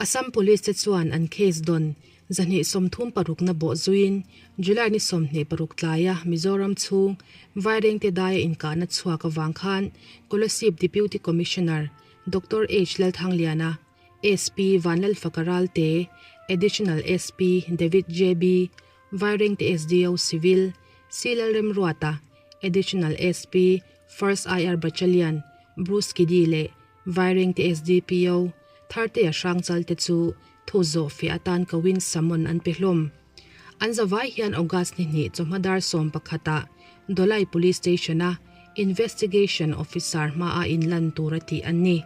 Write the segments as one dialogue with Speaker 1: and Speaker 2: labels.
Speaker 1: Assam Police te chuan an case dawn 236 na bawh zuiin July ni 26 tlaia Mizoram chhung Vairengte daia inkahna chhuak avang khan Kolasib Deputy Commissioner Doctor H Lalthangliana, SP Vanlalfaka Ralte, Additional SP David JB, Vairengte SDO Civil C Lalremruata, Additional SP First IR Battalion Bruce Kidi leh Vairengte SDPO Thartea Hrangchal te chu thu zawh fiah atan koin summon an pe hlawm. An zavai hian August ni hnih chawhma dar 11 ah Dolai Police Station a Investigation Officer hmaah inlan tur a tih an ni.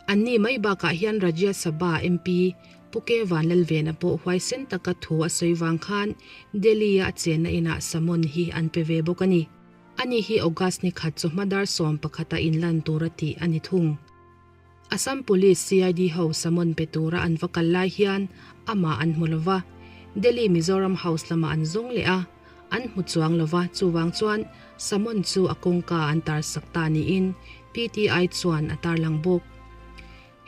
Speaker 1: Anni mai bakah hian Rajya Sabha MP Pu Ke Vanlalvena pawh huaisen taka thu a sawi vang khan Delhi-a a chenna inah summon hi an pe ve bawk a ni. Ani hi August ni khat chawhma dar 11 ah inlan tur a tih a ni thung. Assam Police CID ho summon pe tura an va kal lai hian amah an hmu lova, Delhi Mizoram House lamah an zawng leh a, an hmu chuang lova chuvang chuan summon chu a kawngka an tar sak ta niin PTI chuan a tarlang bawk.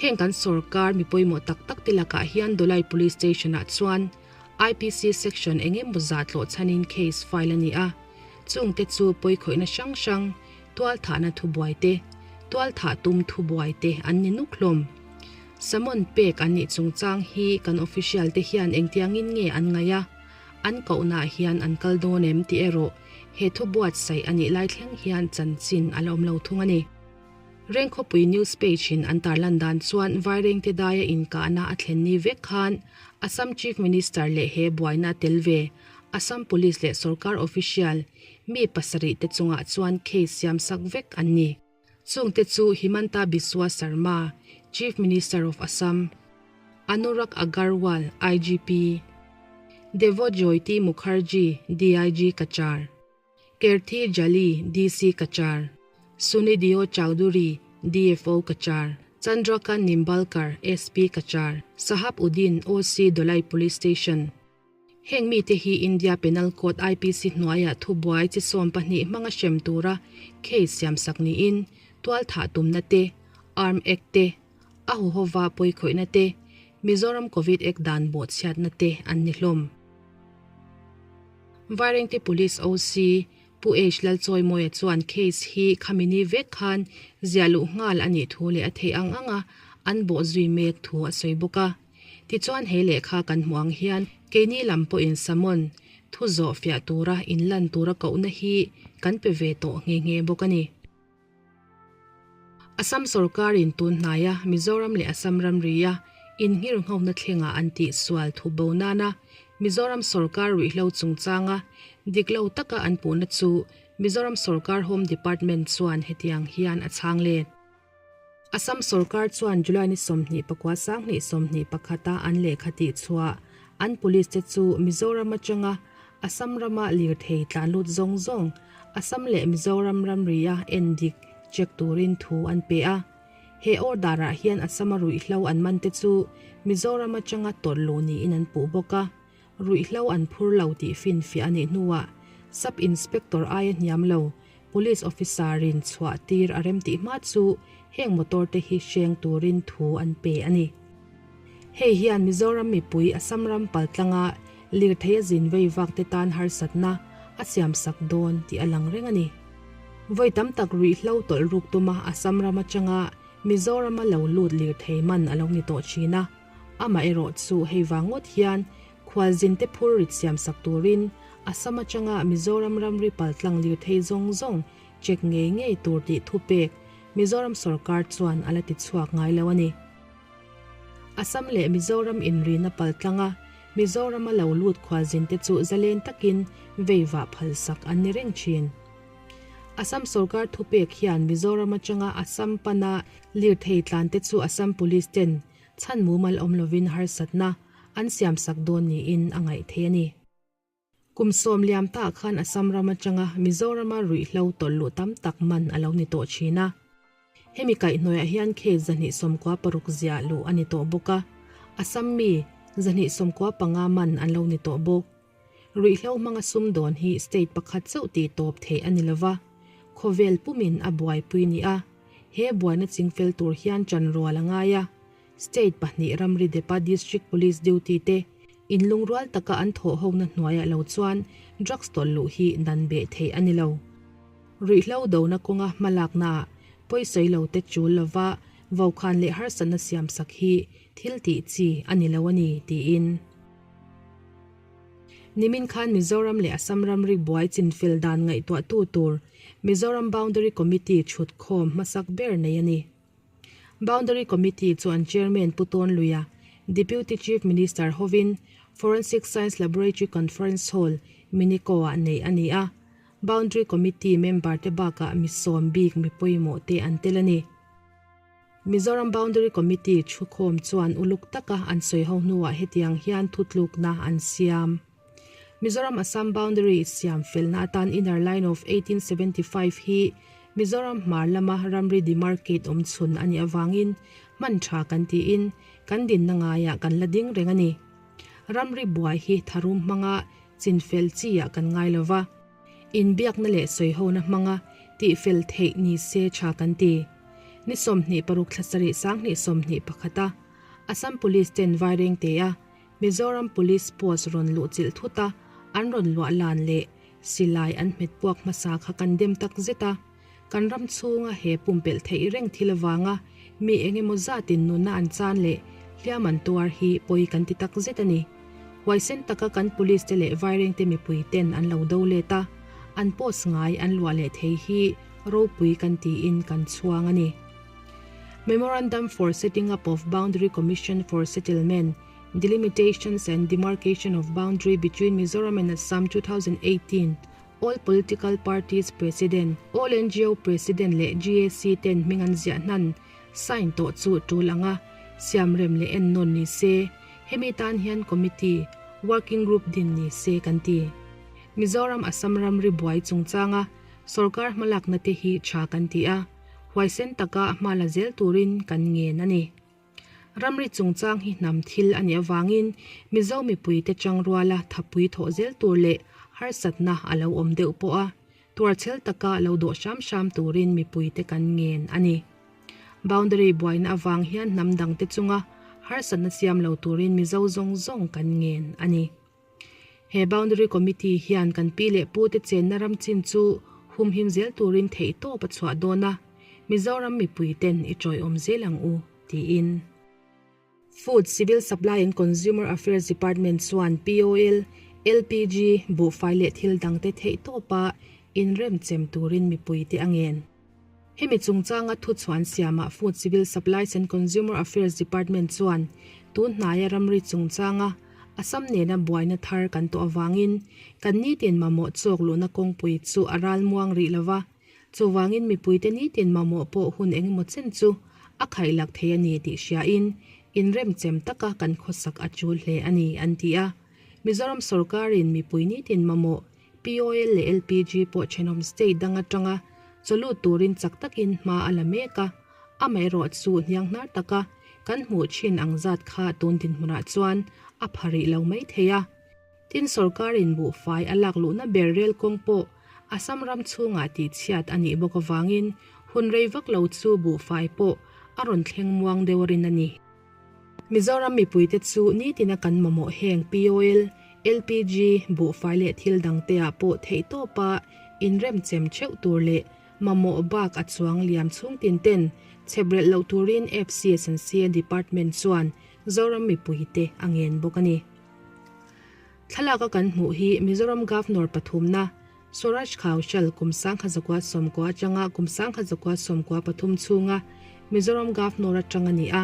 Speaker 1: Heng kan sorkar mi pawimawh tak tak te lakah hian Dolai Police Station ah chuan IPC section eng emaw zah tlawh chhanin case file a ni a, chungte chu pawikhawihna hrang hrang, tualthahna thubuai te, tualthah tum thubuai te an ni nuk hlawm. Summon pek an nih chungchang hi kan official te hian engtiangin nge an ngaih a, an kohnaah hian an kal dawn em tih erawh he thubuatsaih a nih lai thleng hian chanchin a la awm lo thung a ni. Rengkhawpui news page in an tarlan dan chuan Vairengte daia inkahna a thlen ni vek khan Assam Chief Minister leh he buaina a tel ve Assam Police leh sorkar official mi pasarih te chungah chuan case siam sak vek an ni. Chungte chu Himanta Biswa Sarma, Chief Minister of Assam, Anurag Agarwal, IGP, Devojoyti Mukherjee, DIG Cachar, Kerthi Jali, DC Cachar, Sunidio Chowdhury, DFO Cachar, Chandrakant Nimbalkar, SP Cachar, Sahab Uddin, OC Dolai Police Station. Heng mite hi India Penal Code IPC hnuaiah thubuai chi 12 hmanga hrem tura case siamsak niin tualthah tumna te, Arm Act te, a huhova pawikhawihna te, Mizoram Covid Act dan bawhchhiatna te an ni hlawm. Vairengte Police OC Pu H Lalchawimawia chuan case hi khami ni vek khan ziah luh nghal a nih thu leh a theih ang anga an bawh zui mek thu a sawi bawk a. Tichuan he lehkha kan hmuh ang hian keini lam pawhin summon thu zawh fiah tura inlan tura kohna hi kan pe ve tawh nghe nghe bawk a ni. Assam sorkarin tun hnaia Mizoram leh Assam ramria innghirnghona thlengah an tih sual thu bo nana Mizoram sorkar ruihhlo chungchanga dik lo taka an puhna chu Mizoram sorkar Home Department chuan hetiang hian a chhang let. Assam sorkar chuan July ni 29 2021 a an lehkha tih chhuah an police te chu Mizoram atanga Assam rama lirthei tlan lut zawng zawng Assam leh Mizoram ramria endik check turin thu an pe a. He order-ah hian Assam-a ruihhlo an man te chu Mizoram atanga tawlh luh niin an puh bawk a. Ruihhlo an phur lo tih finfiah a nih hnuah Sub Inspector aia hniam lo Police Officer-in chhuah tir a rem tih hma chu heng motor te hi hreng turin thu an pe a ni. Hei hian Mizoram mipui Assam ram paltlanga lirthei a zin vei vak te tan harsatna a siamsak dawn tih a lang reng a ni. Vawi tam tak ruihhlo tawlh ruk tuma Assam ram atanga Mizorama lo lut lirthei man a lo ni tawh thin a, amaherawh chu hei vang ngawt hian khualzin te phur rit siamsak turin Assam atanga Mizoram ramri paltlang lirthei zawng zawng check ngei ngei tur tih thupek Mizoram sorkar chuan a la tichhuak ngai lo a ni. Assam leh Mizoram inrina paltlanga Mizorama lo lut khualzin te chu zalen takin veivah phalsak an ni reng thin. Assam sorkar thupek hian Mizoram atanga Assam pana lirthei tlan te chu Assam Police ten chhan mumal awm lovin harsatna an siamsak dawn niin a ngaih thei a ni. Kum sawm liam ta khan Assam ram atanga Mizorama ruihhlo tawlh luh tam tak man a lo ni tawh thin a. Hemi kaihhnawihah hian case 296 ziah luh a ni tawh bawk a, Assam mi 295 man an lo ni tawh bawk. Ruihhlo hmanga sumdawn hi state pakhat chauh tih tawp theih a ni lova, khawvel pumin a buaipui ni a, he buaina chingfel tur hian chanrual a ngai a. State pahnih ramri depa District Police duty te inlungrual taka an thawhhona hnuaiah lo chuan drugs tawlh luh hi dan beh theih a ni lo. Ruihhlo dona kawnga hmalaknaah pawisawi lo te chul lova vokhan leh harsatna siamsak hi thil tih chi a ni lo a ni, tiin. Nimin khan Mizoram leh Assam ramri buai chinfel dan ngaihtuahtu tur Mizoram Boundary Committee chhutkhawm hmasak ber nei a ni. Boundary Committee chu an Chairman Pu Tawn Luia, Deputy Chief Minister hovin Forensic Science Laboratory Conference Hall, Minico-ah neih a ni a. Boundary Committee member te bakah mi sawm bik mi pawimawh te an tel a ni. Mizoram Boundary Committee thukhawm chuan uluk taka an sawi ho hnuah hetiang hian thutlukna an siam. Mizoram Assam Boundary siam felna atan Inner Line of 1875 hi Mizoram hmar lama ramri demarcate awm chhun a nih avangin hman tha kan tiin kan dinna ngaiah kan la ding reng a ni. Ramri buai hi tharum hmanga chinfel chi ah kan ngai lova, inbiakna leh sawihona hmanga tihfel theih ni se tha kan ti. Ni 26 thla sarih 2021 a Assam Police ten Vairengte a Mizoram Police post rawn luh chilh thut a, an rawn luah lan leh silai an hmet puak hmasa kha kan dem tak zet a. Kan ram chhunga he pumpelh theih reng thil avanga mi eng emaw zatin nunna an chan leh hliam an tuar hi pawi kan ti tak zet a ni. Huaisen taka kan police te leh vairengte mipui ten an lo do let a, an post ngai an luah leh thei hi ropui kan tiin kan chhuang a ni. Memorandum for setting up of Boundary Commission for Settlement, Delimitations and Demarcation of Boundary between Mizoram and Assam 2018, All Political Parties President, All ngo President leh GAC ten hming an ziah hnan sign tawh chu tul anga siamrem leh ennawn ni se, hemi tan hian Committee, Working Group din ni se kan ti. Mizoram Assam ramri buai chungchanga sorkar hmalakna te hi tha kan ti a, huaisen taka hma la zel turin kan ngen a ni. Ramri chungchang hi hnam thil a nih avangin Mizo mipuite changruala thapui thawh zel tur leh harsatna a lo awm deuh pawh a, tuarchhel taka lo dawh hram hram turin mipuite kan ngen a ni. Boundary buaina avang hian hnam dangte chunga harsatna siam lo turin Mizo zawng zawng kan ngen a ni. He Boundary Committee hian kan pi leh pute chenna ram chin chu humhim zel turin theihtawp a chhuah dawn a, Mizoram mipuiten i tawiawm zel ang u, tiin. Food, Civil Supply and Consumer Affairs Department chuan POL, LPG, buhfai leh thil dangte theihtawpa inremchem turin mipuite a ngen. Hemi chungchanga thuchhuan siamah Food, Civil Supplies and Consumer Affairs Department chuan tun hnaia ramri chungchanga Assam nena buaina thar kan tawh avangin kan nitin mamawh chawk luhna kawngpui chu a ralmuang rih lova, chuvangin mipuite nitin mamawh pawh hun engemaw chen chu a khaihlak thei a ni tih hriain inremchem taka kan khawsak a tul hle a ni, an ti a. Mizoram sorkarin mipui nitin mamawh POL leh LPG pawh thenawm state dang atanga chawlut turin chak takin hma a la mek a, amaherawh chu hnianghnar taka kan hmuh thin ang zat kha tun dinhmunah chuan a pha rih lo mai thei a. Tin, sorkarin buhfai a lak luhna ber rel kawng pawh Assam ram chhungah tihchhiat a nih bawk avangin hun rei vak lo chu buhfai pawh a rawn thleng muang deuh rin a ni. Mizoram mipuite chu nitina kan mamawh heng POL, LPG, buhfai leh thil dangte ah pawh theihtawpa inremchem theuh tur leh mamawh bak a chuang liam chhung tin ten chheprelh loh turin FCSNCA Department chuan Zoram mipuite a ngen bawk a ni. Thlalak a kan hmuh hi Mizoram Governor pathumna Swaraj Kaushal kum 1990 atanga kum 1993 chhunga Mizoram Governor atang a ni a.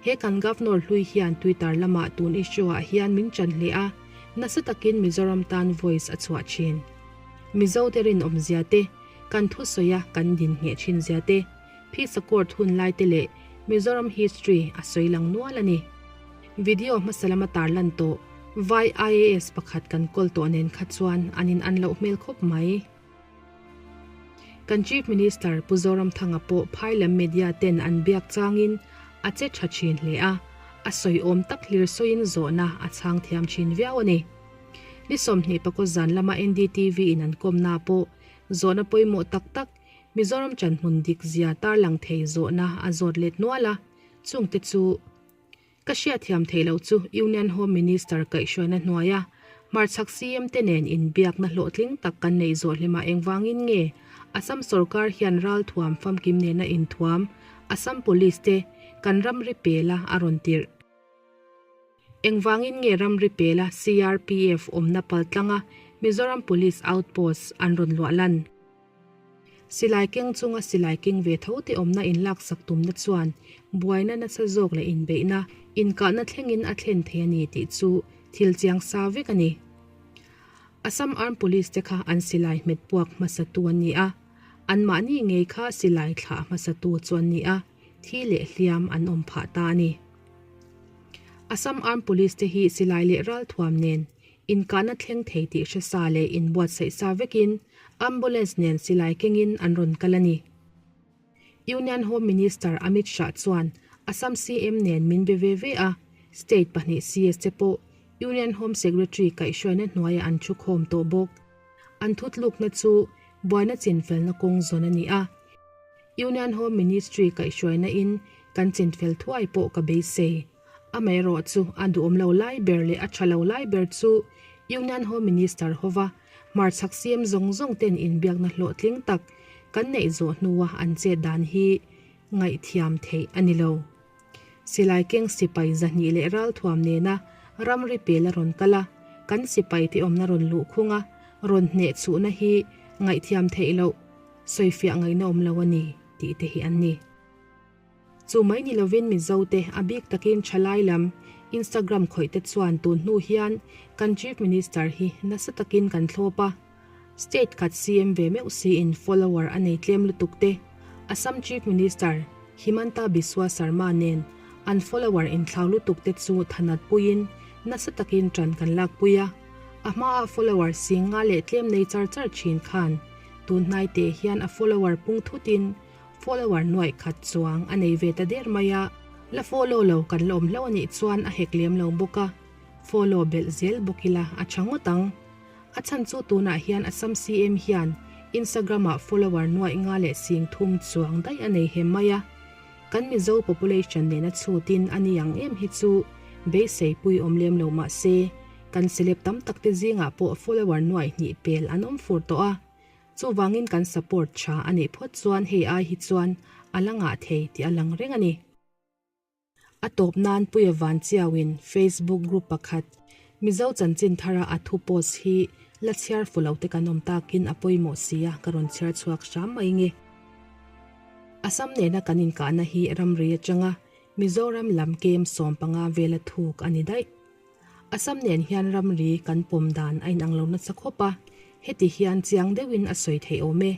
Speaker 1: He kan Governor hlui hian Twitter lamah tun issue-ah hian min chan hle a, nasa takin Mizoram tan voice a chhuah thin. Mizote rinawmzia te, kan thusawia kan din ngheh thinzia te, Peace Accord hun lai te leh Mizoram history a sawi lang nual a ni. Video hmasa lama tarlan tawh Vai IAS pakhat kan kawl tawh nen kha chuan an in an loh hmel khawp mai. Kan Chief Minister Pu Zoramthanga pawh phai lam media ten an biak changin a che tha thin hle a, a sawi awm tak hlir sawiin zawhna a chhang thiam thin viau a ni. Ni 20 pakaw zan lama NDTV in an kawmna pawh zawhna pawimawh tak tak Mizoram chanhmun dik zia tarlang thei zawhna a zawt let nual a, chungte chu. Ka hriatthiam theih loh chu Union Home Minister kaihhruaina hnuaia hmarchhak CM te nen inbiakna hlawhtling tak kan neih zawh hlimah engvangin nge Assam sorkar hian ralthuam famkim nena inthuam Assam Police te kan ramri pela a rawn tirh? Engvangin nge ramri pela CRPF awmna paltlanga Mizoram Police Outpost an rawn luah lan? Silai keng chunga silai keng ve tho te awmna inlaksak tumna chuan buaina nasa zawk leh inbeihna, inkahna thlengin a thlen thei a ni tih chu thil chiang sa vek a ni. Assam Armed Police te kha an silai hmet puak hmasatu an ni a, anmahni ngei kha silai thlah hmasatu chu an ni a, thi leh hliam an awm phah ta a ni. Assam Armed Police te hi silai leh ralthuam nen Inkahna thleng thei tih hre sa leh inbuatsaih sa vekin ambulance nen silai kengin an rawn kal a ni. Union Home Minister Amit Shah chuan Assam CM nen min be ve ve a, state pahnih CS te pawh Union Home Secretary kaihhruaina hnuaiah an thu khawm tawh bawk. An thutlukna chu buaina chinfelna kawng zawn a ni a. Union Home Ministry kaihhruaina in kan chinfel thuai pawh ka beisei. Amaherawh chu a duhawm lo lai ber leh a tha lo lai ber chu Union Home Minister hova hmarchhak CM zawng zawng ten inbiakna hlawhtling tak kan neih zawh hnua an chet dan hi ngaihthiam theih a ni lo. Silai keng sipai 200 leh ralthuam nena ramri pel a rawn kal a, kan sipai te awmna rawn luh khung a, rawn hneh chhuhna hi ngaihthiam theih loh sawifiah ngaihna awm lo a ni tih te hi an ni. Chu mai ni lovin Mizote a bik takin thalai lam Instagram khawih te chuan tun hnu hian kan Chief Minister hi nasa takin kan thlawp a. State khat CM ve meuh siin follower a nei tlem lutuk te, Assam Chief Minister Himanta Biswa Sarma nen an follower inthlau lutuk te chu thanat puiin nasa takin ṭan kan lakpui a. A hmaa follower sing nga leh tlem nei char char ṭhin khan tun hnai te hian a follower pung thutin Follower nuaih khat chuang a nei ve ta der mai a, la follow lo kan la awm hlauh a nih chuan a hek lem lo bawk a, follow belh zel bawk ila a tha ngawt ang. A chhan chu tunah hian Assam CM hian Instagram ah follower nuaih nga leh sing thum chuang daih a nei hem mai a, kan Mizo population nena chhutin a ni ang em hi chu beisei pui awm lem lo mah se, kan celeb tam tak te zingah pawh follower nuaih hnih pel an awm fur tawh a. Chuvangin kan support tha a nih phawt chuan hei ai hi chuan a la ngah thei tih a lang reng a ni. A tawp nan Puia Van Chiauin Facebook group pakhat Mizo chanchin thara a thu post hi la chhiar fu lo te kan awm takin a pawimawh si a ka rawn chhiar chhuak hram mai nge. Assam nena kan inkahna hi ramri atanga Mizoram lam kem 15 vela thuk a ni daih. Assam nen hian ramri kan pawm dan a inang lo nasa khawp a, heti hian chiang deuhin a sawi theih awm e.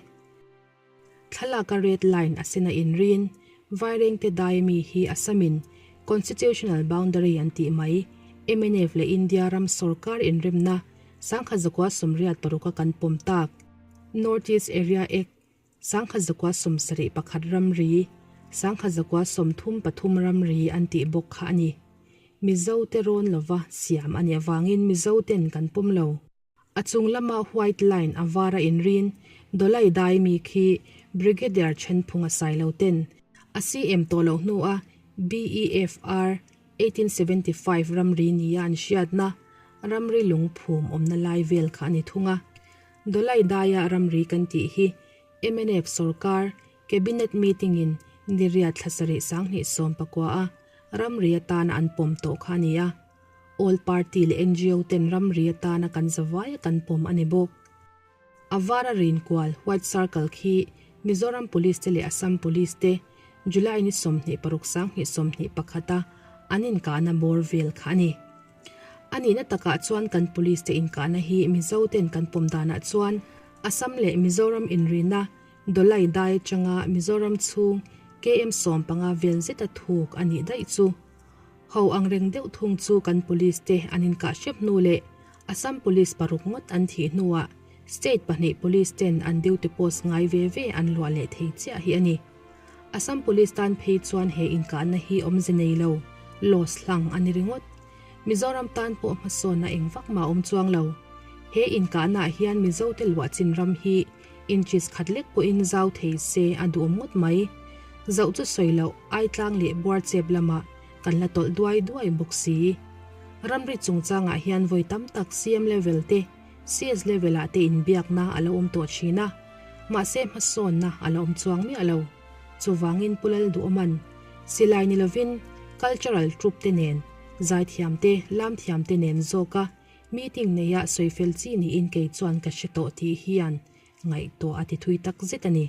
Speaker 1: Thlalaka red line a sena inrin, Vairengte dai mi hi Assam-in Constitutional Boundary an tih mai, mnf leh India ram sorkar inremna 1986 a kan pawm tak, North East Area Act, 1971 ramri, 1933 ramri an tih bawk kha a ni. Mizo te rawn lova siam a nih avangin Mizo ten kan pawm lo. A chung lama white line a var a inrin, Dawlai dai mi khi Brigadier Thenphunga Sailo ten a CM tawh loh hnua BEFR 1875 ramri nia an hriatna ramri lungphum awmna lai vel kha a ni thung a. Dawlai daia ramri kan tih hi mnf sorkar Cabinet meeting in niriat thla sarih 2019 a ramri atana an pawm tawh kha a ni a. All party leh ngo ten ramri atana kan zavaia kan pawm a ni bawk. A vara rinkual, white circle, khi Mizoram Police te leh Assam Police te July ni 26 2021 a an inkahna bawr vel kha a ni. A nihna takah chuan kan police te inkahna hi Mizo ten kan pawm danah chuan Assam leh Mizoram inrina Dawlai dai atanga Mizoram chhung KM 15 vel zeta thuk a nih daih chu. Ho ang reng deuh thung chu kan police te an inkah hrep hnu leh Assam police paruk ngawt an thih hnuah state pahnih police ten an duty post ngai ve ve an luah leh thei chiah hi a ni. Assam Police tan phei chuan he inkahna hi awmze nei lo, loss hlang a ni ringawt. Mizoram tan pawh hmasawnna eng vak mah awm chuang lo. He inkahnaah hian Mizote luah chin ram hi inches khat lek pawhin zau thei se a duhawm ngawt mai. Zoh chu sawi loh, Aitlang leh Buarchep lamah Kan la tawlh duai duai bawk si. Ramri chungchangah hian vawi tam tak CM level te, CS level ah te inbiakna a lo awm tawh thin a, mahse hmasawnna a la awm chuang miah lo. Chuvangin Pu Lalduhawman silai ni lovin cultural troupe te nen, zaithiam te, lamthiam te nen zawka meeting neia sawifel chi niin kei chuan ka hre tawh tih hian ngaihtuah a ti thui tak zet a ni.